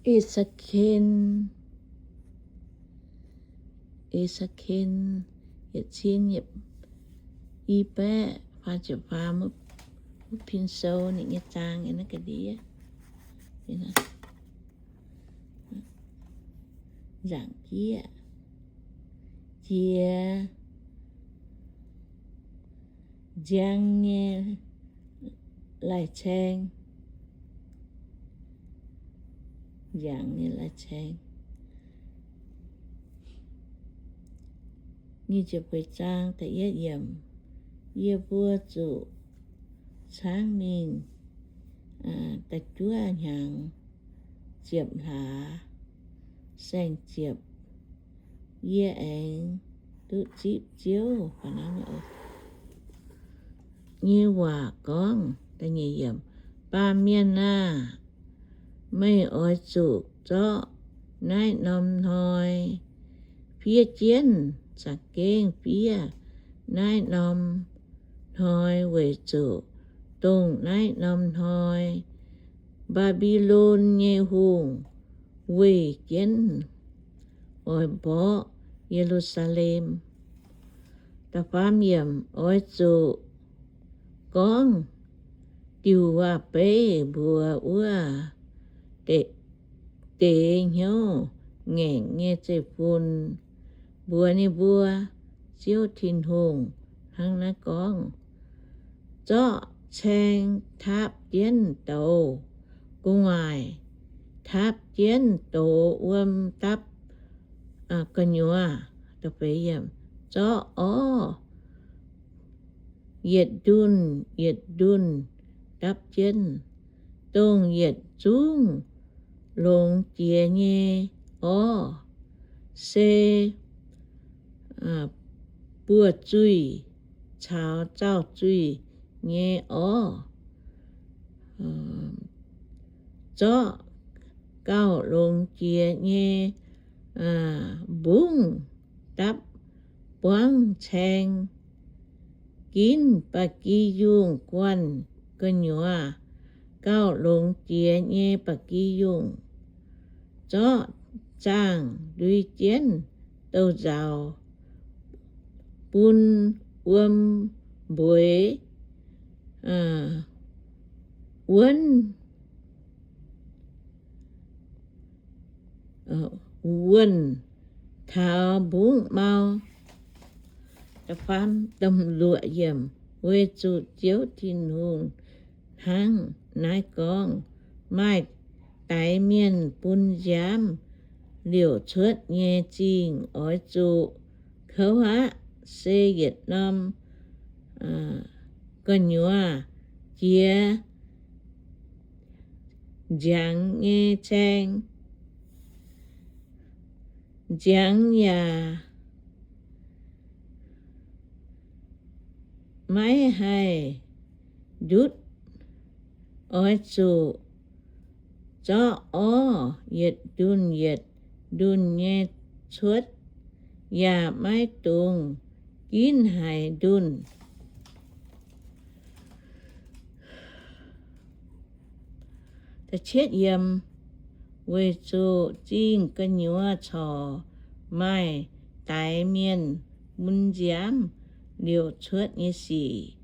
E^se^ken, E^se^ken yietc cin i baeqv faah ziepc faam, wuov pin sou ninh nyei zaang yiem naaiv ga'ndiev. Nzaangc jieqv, jiex nziang nyei lai-caeng, nziang nyei lai-caeng. Nyic ziepc feix zaang da'yietv yiemc. Yie mbuo zuqc caangv mingh da'juov hnyangx ziepc hlaax saeng-ziepc, yie aengx duqv zipv Ziouv nyei waac gorngv, Baamh mienh aah! Meih oix zuqc zorqv naaiv norm hnoi fiev jienv, za'gengh fiev naaiv norm hnoi, weic zuqc dongh naaiv norm hnoi Mbaa^mbi^lon nyei hungh weih jienv oix mborqv Ye^lu^saa^lem. Da'faam yiemc. Oix zuqc gorngv diuc waac-beiv mbuox wuov deix hnyouv ngaengc nyei zeiv-fun, mbuox ninh mbuo, Ziouv Tin-Hungh hnangv naaiv gorngv, Zorqv caeng taapv jienv douz gu'nguaaic, taapv jienv douz wuom dapv gu'nyuoz. Zorqv orv yietc ndunh yietc ndunh dapv jienv, dongh yietc zungv longx jiex nyei orv, se buoz-zuih caux zaux-zuih nyei orv. Zorqv gauh longx jiex nyei mbungv dapv buangv caeng, ginv ba'gi yungh guanh gu'nyuoz gauh longx jiex nyei ba'gi yungh. Zorqv zaangh ndui jienv douz-nzauc, bun wuom mbueix wuonv, wuonh taux mbungv mau. Weic zuqc Ziouv Tin-Hungh hnangv naaiv gorngv, Maaih daix mienh bun nziaamv liouc cuotv nyei zingh oix zuqc kouv aqv. Se yietc norm gu'nyuoz jiex nziangx nyei caeng, nziangx yaac maiv haih ndutv. Oix zuqc zorqv orv yietc ndunh yietc ndunh nyei cuotv, yaac maiv dungx ginv haaix ndunh. Weic zuqc zingh gu'nyuoz corc maaih daix mienh mun nziaamv liouc cuotv nyei sic,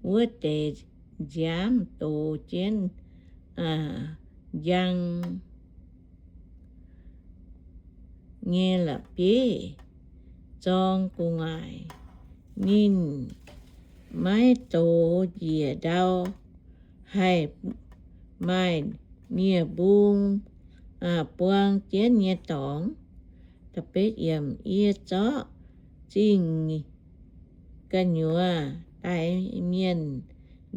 wuov deix nziaamv dox jienv njang nyei la'bieiv zorng gu'nguaaic. Ninh maiv dox njiec ndau, haih maaih nie-mbung buang jienv nyei dorngx. Yie zorqv zingh gu'nyuoz daix mienh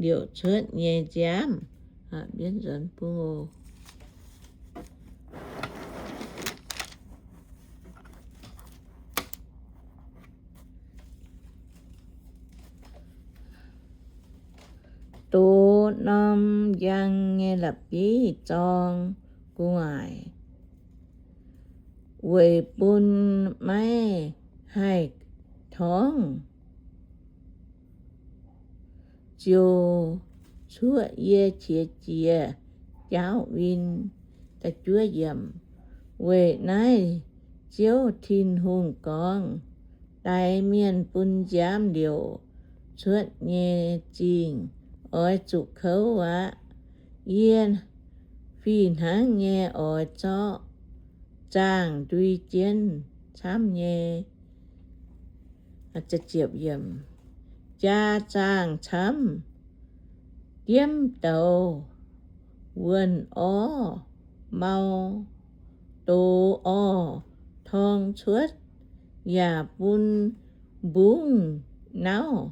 liouc cuotv nyei nziaamv. Dox norm njang nyei la'bieiv zorng gu'nguaaic, weic bun maiv haih torngv ziouc cuoqv yie qiex jiez jaauv win. Weic naaiv Ziouv Tin-Hungh gorngv, Daix mienh bun nziaamv liouc cuotv nyei zingh oix zuqc kouv aqv. Yie fih hnangv nyei oix zorqv zaangh ndui jienv camv nyei. Jaa zaangh camv, diemv douz, wuonh orv, mau doz orv, torng cuotv, yaac bun mbungv nauv.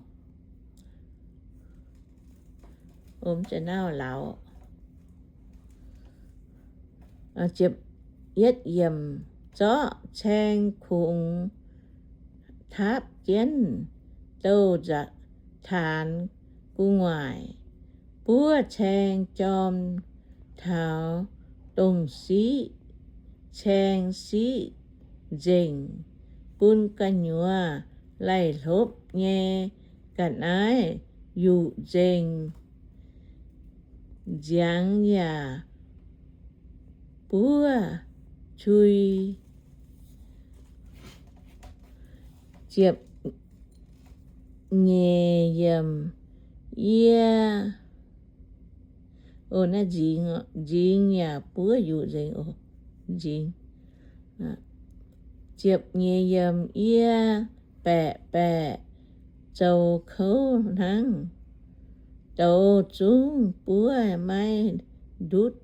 Zorqv caeng kungx tapv jienv douh nzaanx taanx gu'nguaaic, buov caeng jorm taux dongh siqv, caeng siqv nzengc, bun gu'nyuoz laih hlopv nyei ga'naaiv yuqc nzengc, nziangx yaac buov cui. Ziepc nyeic yiemc, yie, o, naaiv nzingx, nzingx yaac buov yuqc nzengc, o, nzingx. Ziepc nyeic yiemc, yie baeqc baeqc zoux kouv hnangv, douz zungv buov maiv ndutv,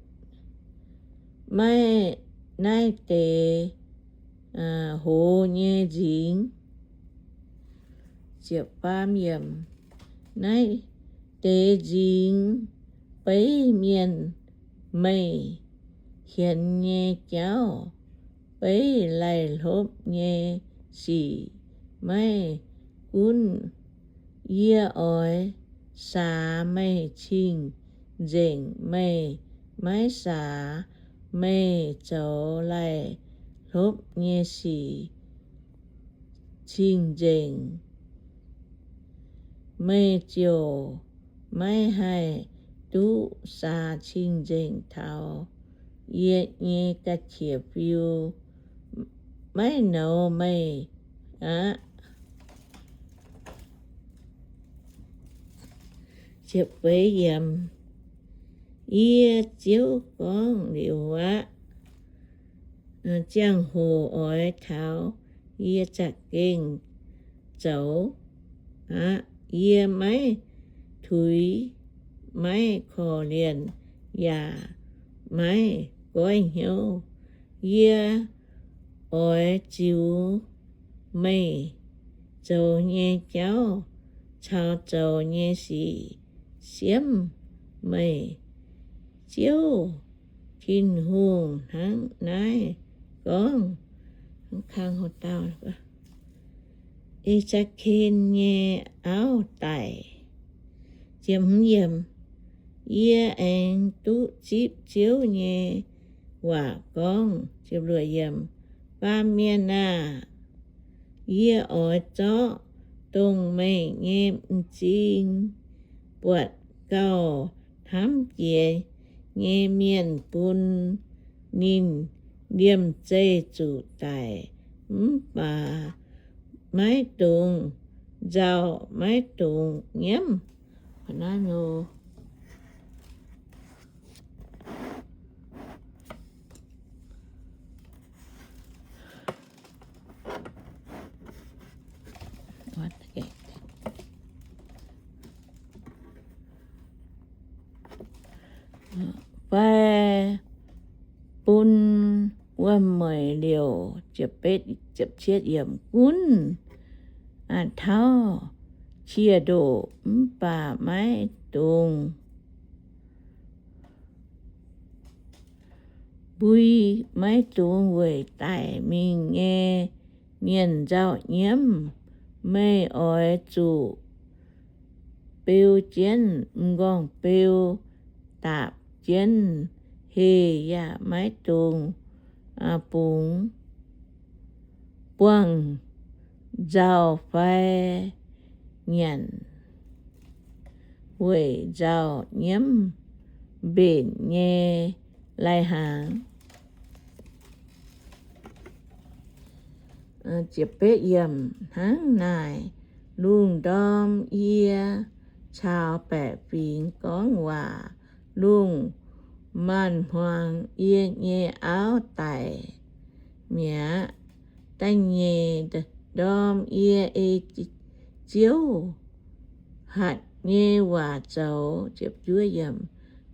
maiv naaiv deix hoz nyei nzingx. Ziepc faam yiemc, naaiv deix nzingx beiv mienh meih hienx nyei jauv, beiv laih hlopv nyei sic. Maiv gunv yie oix saax meih cing-nzengc, meih maiv saax meih zoux laih hlopv nyei sic cing-nzengc, meih ziouc maiv haih duqv saax cing-nzengc taux yie nyei ga'qiex fiu, maiv nouz meih aqv. Yie, Ziouv, gorngv liuz aqv. Ziangh hoc oix taux yie za'gengh zoux aqv. Yie maiv tuix, maiv korv-lienh, yaac maiv goiv hnyouv. Yie oix ziux meih zoux nyei jauv caux zoux nyei sic siemv meih. Ziouv Tin-Hungh hnangv naaiv gorngv. E^se^ken nyei auv daic. Yie aengx duqv zipv Ziouv nyei waac gorngv, Baamh mienh aah! Yie oix zorqv dongh meih nyei m'zing buatc gauh hnamv jiex nyei mienh bun ninh liemh zeih zuqc daic, mv baac maiv dungx nzauh, maiv dungx nyiemv. Fai bun wuom-mueic liouc, gunv tauv qiex ndoqc mv baac maiv dungx mbui, maiv dungx weic daic mingh nyei mienh nzauh nyiemv. Meih oix zuqc beu jienv m'nqorngv-beu, daapc jienv heh, yaac maiv dungx bungx, buangh nzauh fai nyanc weic nzauh nyiemv mbenc nyei lai-hnaangx. Hnangv naaic, lungh ndorm yie caux baeqc fingx gorngv waac, lungh maanz-hmuangx yie nyei auv daic mi'aqv. Da'nyeic ndorm yie ei Ziouv hatc nyei waac zoux.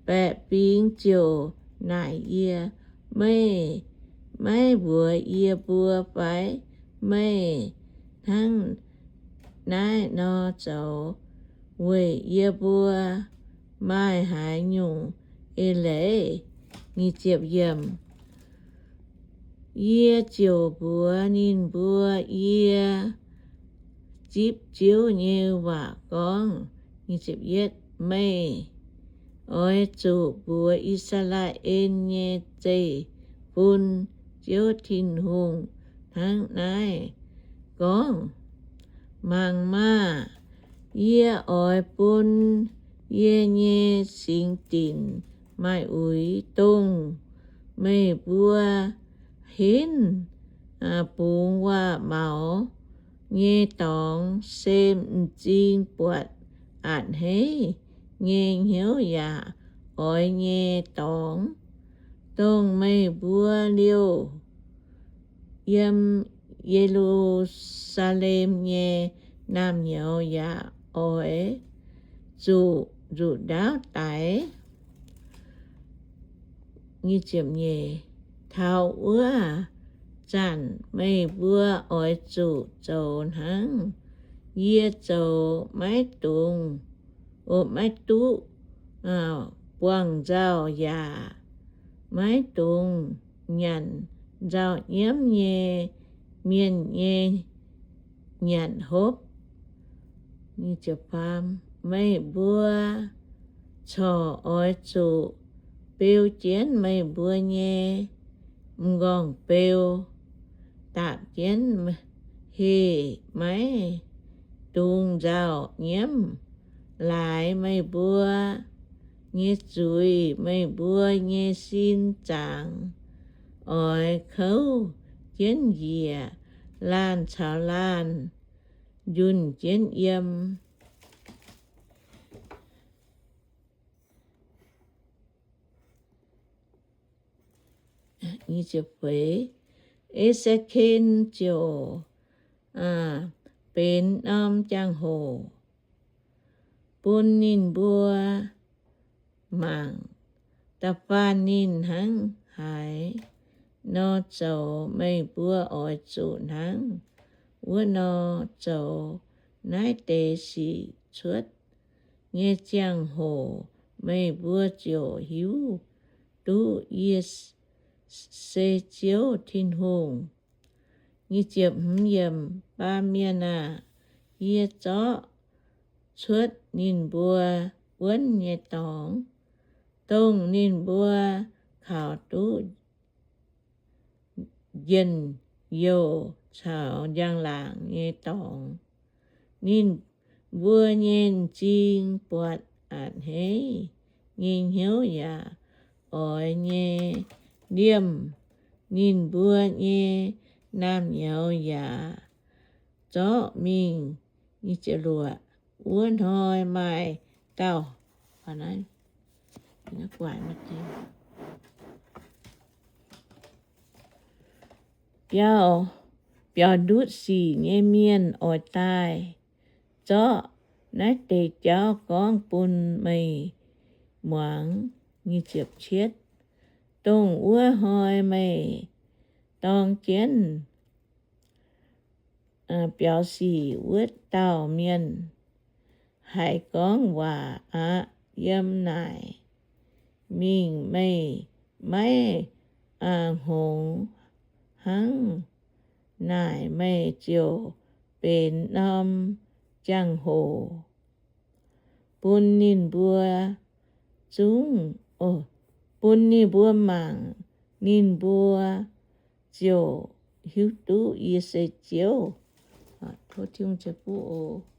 Baeqc fingx ziouc naaic yie, Meih maiv mbuox yie mbuo fai? Meih hnangv naaiv nor zoux weic yie mbuo maaih haaix nyungc eix leiz? Yie ziouc mbuox ninh mbuo, Yie zipv Ziouv nyei waac gorngv, Meih oix zuqc mbuox I^saa^laa^en nyei zeiv-fun, Ziouv Tin-Hungh hnangv naaiv gorngv, Mangc maah! Yie oix bun yie nyei singx dinc maaih uix, dongh meih mbuo henv bungx waac-maux nyei dorngx, se m'zing buatc a'hneiv nyei hnyouv yaac oix nyei dorngx, dongh meih mbuo liouh yiem Ye^lu^saa^lem nyei naamh nyouz yaac oix zuqc nzuqc ndaauv daix. Taux wuov zanc meih mbuo oix zuqc zoux hnangv yie zoux. Maiv dungx, maiv duqv buangh nzauh yaac maiv dungx nyanc nzauh nyiemv nyei mienh nyei nyanc hopv. Meih mbuo corc oix zuqc beu jienv meih mbuo nyei m'nqorngv-beu, daapc jienv heh, maiv dungx nzauh nyiemv. Laaix meih mbuo nyei zuiz, meih mbuo nyei sin zaangc oix kouv jienv njiec, laanh caux laanh njunh jienv yiem. E^se^ken ziouc benx norm jangx-hoc bun ninh mbuo mangc, da'faanh ninh hnangv haaix nor zoux, meih mbuo oix zuqc hnangv wuov nor zoux. Naaiv deix sic cuotv nyei ziangh hoc meih mbuo ziouc hiuv duqv yie se Ziouv Tin-Hungh. Baamh mienh aah! Yie zorqv cuotv ninh mbuo wuonv nyei dorngx, dongh ninh mbuo kaux duqv njien-youh caux njang-laangc nyei dorngx. Ninh mbuo nyei m'zing buatc a'hneiv nyei hnyouv yaac oix nyei liemh. Ninh mbuo nyei naamh nyouz yaac zorqv mingh. Wuov hnoi maaih dauh biauv, biaux ndutv sic nyei mienh oix daaih zorqv naaiv deix jauv gorngv bun meih muangx. Dongh wuov hnoi meih dorng jienv biaux sic wuov dauh mienh haih gorngv waac aqv. Yiem naaic mingh meih maiv hngongx hnangv naaic, meih ziouc benx norm jangx-hoc bun ninh mbuo zungv, bun ninh mbuo mangc, ninh mbuo ziouc hiuv duqv yie se Ziouv. Tov Tin-Hungh ceix fuqv oc.